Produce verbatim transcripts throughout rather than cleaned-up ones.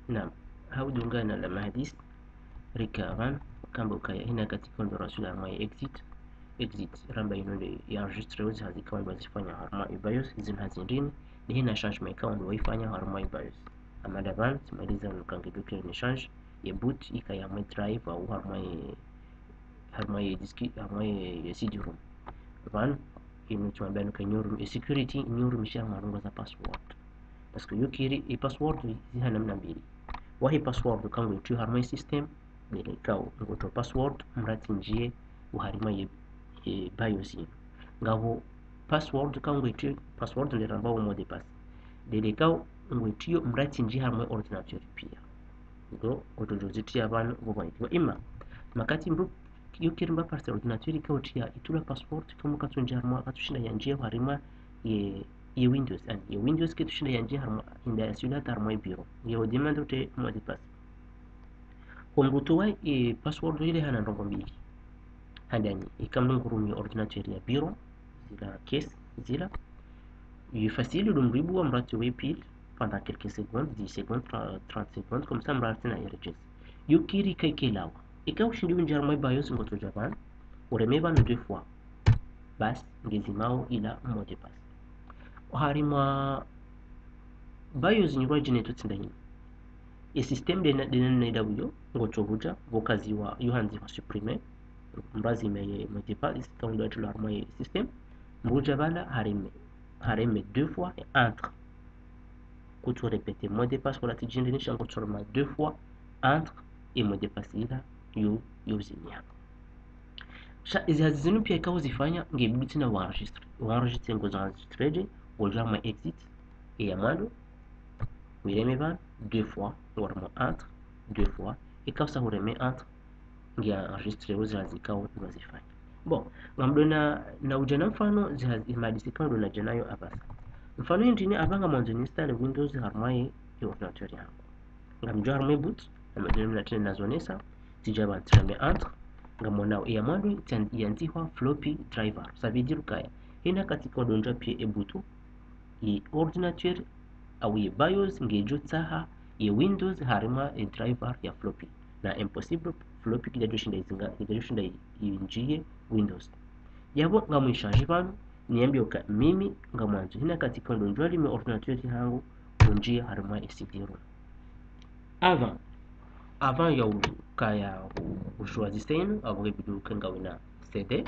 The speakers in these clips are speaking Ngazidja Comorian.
Naam, ha udungana na mahadisi, rika pvanu, kamba ukaya hina wakati ikao ndo raswili harumwa ye exit. Exit, ramba inu nde ya enregistré wo zihazi ikao ndo wazifanya harumwa ye BIOS, zinu hazi ndrini, nde hina changement ikao ndo waifanya harumwa ye BIOS. Amma nda pvanu, tsimaliza nuka ngiduke ni change, ye boot, ikaya harumwa ye drive, au harumwa ye, harumwa ye diski, harumwa ye, ye CD-ROM. Pvanu, inu tsimwambia nuka nyi uru, ye sécurité, nyi urumisha harumwa ndrongoo za password. Parce que yo kiri, ye password ziha namna mbili. Wahe password kangwe tu harumwa ye système, ndele ikao ngoto password, mdru atsinjie, oharumwa ye, ye BIOS inu. Ngapvo password kangwe tu, password nde ramba wo mot de passe. Ndele ikao ngwe tu yo mdru atsinjie harumwa ye ordinateur pia. Ndo, ngoto djo zitria pvanu, pvo pvahitiwa. Imma, wakati mdru, yo kiri mba partie ordinateur ikao tria, itula password, kama katsunjia harumwa, katsushinda yanjie harumwa ye, ye Windows, yaani, ye Windows ketsushinda yanjie harumwa, inda ya sula hata harumwa ye bureau. Ye udemande utre mot de passe. Ho mdru utowa ye password ile hana ndrongoo mbili. Handani, ika mdru ngurumio ordinateur ya bureau, zila case, zila. Yo facile ndo mdru ibuwa mdru atowe pile, pendant quelques secondes, dix secondes, trente, trente secondes, comme ça mdru atsina erreur. Yo kiri ika ikao lawa. Ika ushindi unjia harumwa ye BIOS ngoto dja pvanu, ureme pvanu deux fois. Basi, ngezimao ila mot de passe. Oharumwa BIOS nyi rwadjine tu tsi nda hinu. Ye système ndena, ndena nina idawuyo, ngoto hudja, pvo kaziwa, yo handziwa supprimer, mdru azime ye mot de passe, ikao ndo yatula harumwa ye système, mdru udja pvala, hareme, hareme deux fois, ye entrée. Kutsu répéter mot de passe, wala tsi djindrini sha ngoto rema deux fois, entrée, ye mot de passe ila, yo, yo zimia. Sha, ezi hazi zinu pia ikao uzifanya, nge bidi tsena wa enregistré. Wa enregistré ngozo enregistré dje, ngodjo harumwa exit, ye ya mwando, wireme pvanu, deux fois, ngoremo entrée, deux fois, ikao sa hureme entrée, nge enregistré wo zihazi ikao ndo wazifanya. Bon, ngamdjo na, na udja na mfano, zihazi, ye mahadisi ikao ndo nadja nayo apvasa. Mfano hindri ni apva ngamwandzo ni installer Windows harumwa ye, ye ordinateur yangu. Ngamdjo harumwa ye boot, hama ndena mna tsena nazonesa, tsidja pvanu tsireme entrée, ngamwonao ye ya mwando, tsan-, yandziwa floppy driver. Ça veut dire ukaya, hina wakati ikao ndo ndjo appuyer ye bouton, ye ordinateur, au ye BIOS, ngedjo tsaha, ye Windows, harumwa ye driver ya floppy. Na impossible, floppy kayidjadjo shinda izinga, kayidjadjo shinda i-, injie Windows. Yapvo ngamwi changer pvanu, niambie uka mimi, ngamwandzo, hina wakati ikao ndo ndjo allumer ordinateur yangu, unjie harumwa ye CD-ROM. Avant, avant ya ukaya u-, u choisir inu, apvo ngebidi uke ngawe na CD,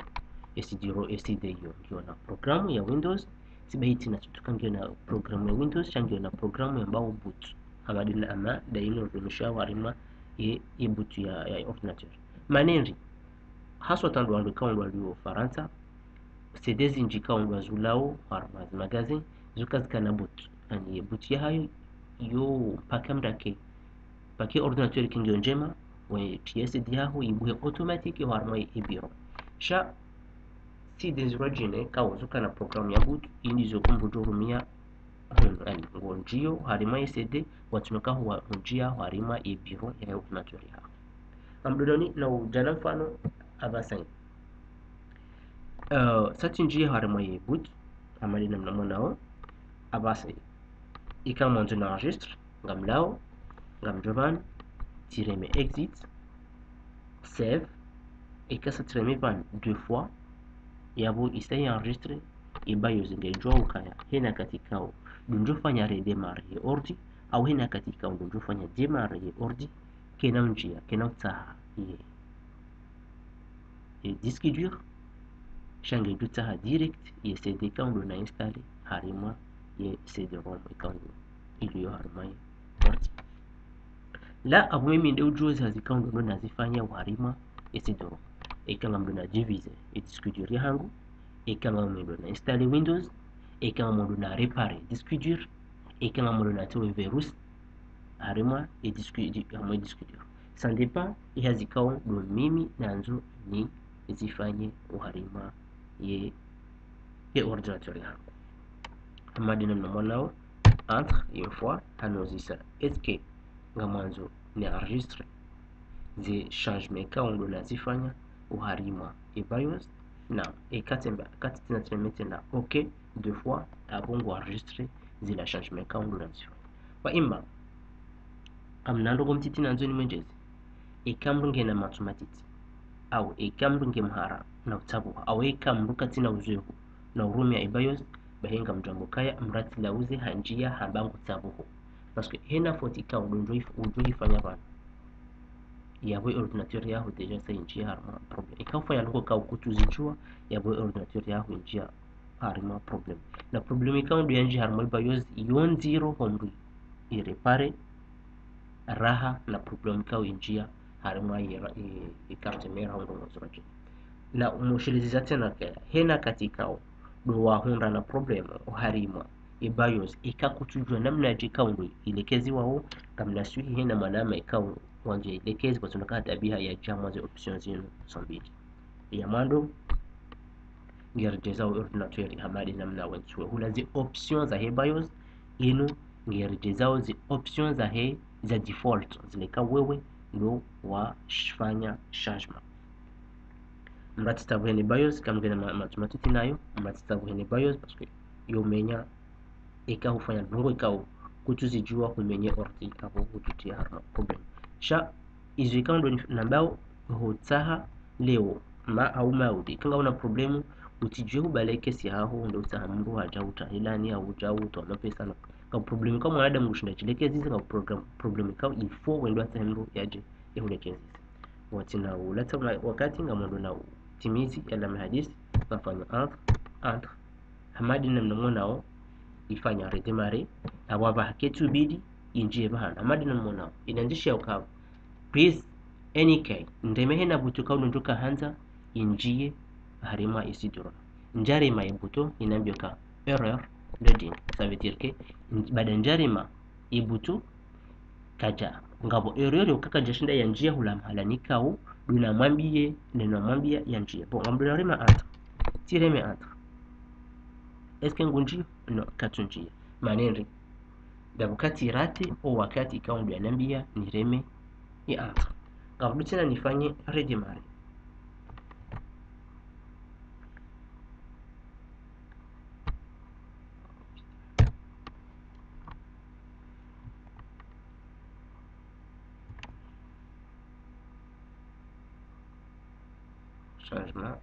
ye CD-ROM, ye CD yo, ngiyo na programme ya Windows, tsi bahi tsena tsi uka ngiyo na programme ya Windows, sha ngiyo na programme yambwao boot. Hama ndena amma, nda inu urumishao harumwa ye, ye boot ya, ya ordinateur. Mana hindri, haswa hata ndo wandru ikao ndo walio Farantsa, CD zindji ikao ndo wazulao, harumwa zi magasin, zo kazikana boot. Yaani, ye boot yahayo, yo mpaka mdru ake, mpaka ye ordinateur ike ngiyo ndjema, we trie CD yaho, ibuhe automatique, harumwa ye bureau. Sha, CD ndziro djine, ikao zo kana programme ya boot, inu ndizo kumbu djo rumia, hmm, yaani, ngonjio, harumwa ye CD, watsunoka huwa unjia, harumwa ye bureau, ya ye ordinateur yaho. Ngamdjo na udja na mfano, apvasa. Eh, sa tsinjie harumwa ye boot, hama ndena mna mwonao, apvasa. Ika mwandzo ni enregistré, ngamlao, ngamdjo pvanu, tsireme exit, save, ika sa tsireme pvanu deux fois, yapvo isa yi enregistré, ye BIOS ngedjo ukaya, hina wakati ikao, ndo ndjo fanya redémarrer ye ordi, au hina wakati ikao, ndo ndjo fanya démarrer ye ordi, kayina unjia, kayina utsaha, ye ye disque dur, sha ngedjo tsaha direct ye CD ikao ndo na installer harumwa ye CD-ROM ikao ndo iliyo harumwa ye ordi. Là, apvo mimi nde udjuwa zihazi ikao ndo nazifanya harumwa ye CD-ROM. Eka ngamdjo na diviser ye disque dur yahangu, eka ngamdjo na installer Windows, eka ngamdjo na réparer disque dur, eka ngamdjo na towa virus harumwa ye disque, di-, harumwa ye disque dur. Ça dépend ye hazi ikao ndo mimi nandzo nizifanye oharumwa ye, ye ordinateur yahangu. Hama ndena mna mwonao, entrée, une fois, hanuzisa, est-ce que ngamwandzo ni enregistré ze changement ikao ndo nazifanya oharumwa ye BIOS? Naam, eka tsi mba, eka tsena tsena mettre na OK deux fois, apvo ngu enregistré zila changement ikao ndo nazifanya. Wa imma, Ngamna ndrongoo ntiti nandzo nimwendjeze. Eka mdru ngena matso matiti, au eka mdru nge mhara na utsabuha, au eka mdru katsina uzoevu na urumia e BIOS, bahi ngamdjo amba ukaya mdru atsilauze ha ndjia hamba ngutsabuho. Parce que hena faute ikao ndo udjo if-, udjo ifanya pvanu, yapvo e ordinateur yaho déjà sa indjia harumwa problème. Eka ufanya ndrongoo ikao kutsuzidjua, yapvo e ordinateur yaho indjia harumwa problème. Na problème ikao ndo yandjia harumwa e BIOS yo ndziro ho mdru irépare, raha na problème ikao indjia harumwa i ra-, i, i carte mère hau ndrongoo zo radjina. Na umweshelezeza tsena ke, hena wakati ikao ndo wahundra na problème oharumwa e BIOS, eka kutsudjua namnadje ikao ndo ilekeziwao, ngamnaswihi hena mwananya ikao wandjia ilekezi, kwatsuna ka tabiha ya djamwa ze options zinu zo mbili. Ya mwando, ngeredjezao ordinateur hamadi namna wentsuwe hula ze options zahe BIOS, inu ngeredjezao ze options zahe za default, zile ikao wewe ndo wafanya changement. Mdru atsitsabuhe ne BIOS, eka mngena ma-, matso matiti nayo, mdru atsitsabuhe ne BIOS, parce que yo menya eka hufanya ndrongoo ikao kutsuzidjua, humenye ordi, apvo hudjitria harumwa problème. Sha izo ikao ndo ni-, nambao hutsaha leo, ma-, au mauri, eka ngauna problème, utsidjue hubale kesi yaho, ndo utsaha mdru hadja utahilani, au udja utowa mapesa, no. Ngapvo problème ikao mwanadamu ngushinda djilekezize, ngapvo program-, problème ikao il faut wende watsahe mdru yadje yahulekezize. Watsina ulatsa wa-, wakati, ngamwendo na utimizi yalami hadisi, ngafanya entre, entre. Hamadi namna mwonao, ifanya redémarrer, apvo apvaha ketsu bidi indjie pvahanu. Hamadi namna mwonao, inandzishia ukao, press any key, ndreme hena bouton ikao ndo ndjo kahandza indjie harumwa e CD-ROM. Ndjarema e bouton, inambia uka error loading. Ça veut dire que, baada ndjarema e bouton, kadja, ngapvo erreur yo ka kadjashinda yandjia hula mahala nikao ndo namwambie, ndo namwambia yandjie. Bon, ngamdjo rema entre. Tsireme entre. Est-ce que ngundjio? Non, katsundjia. Mana ndri? Ndapvo kati rate o wakati ikao ndo yanambia nireme e entre. Ngamdjo tsena nifanye redémarrer. Changement.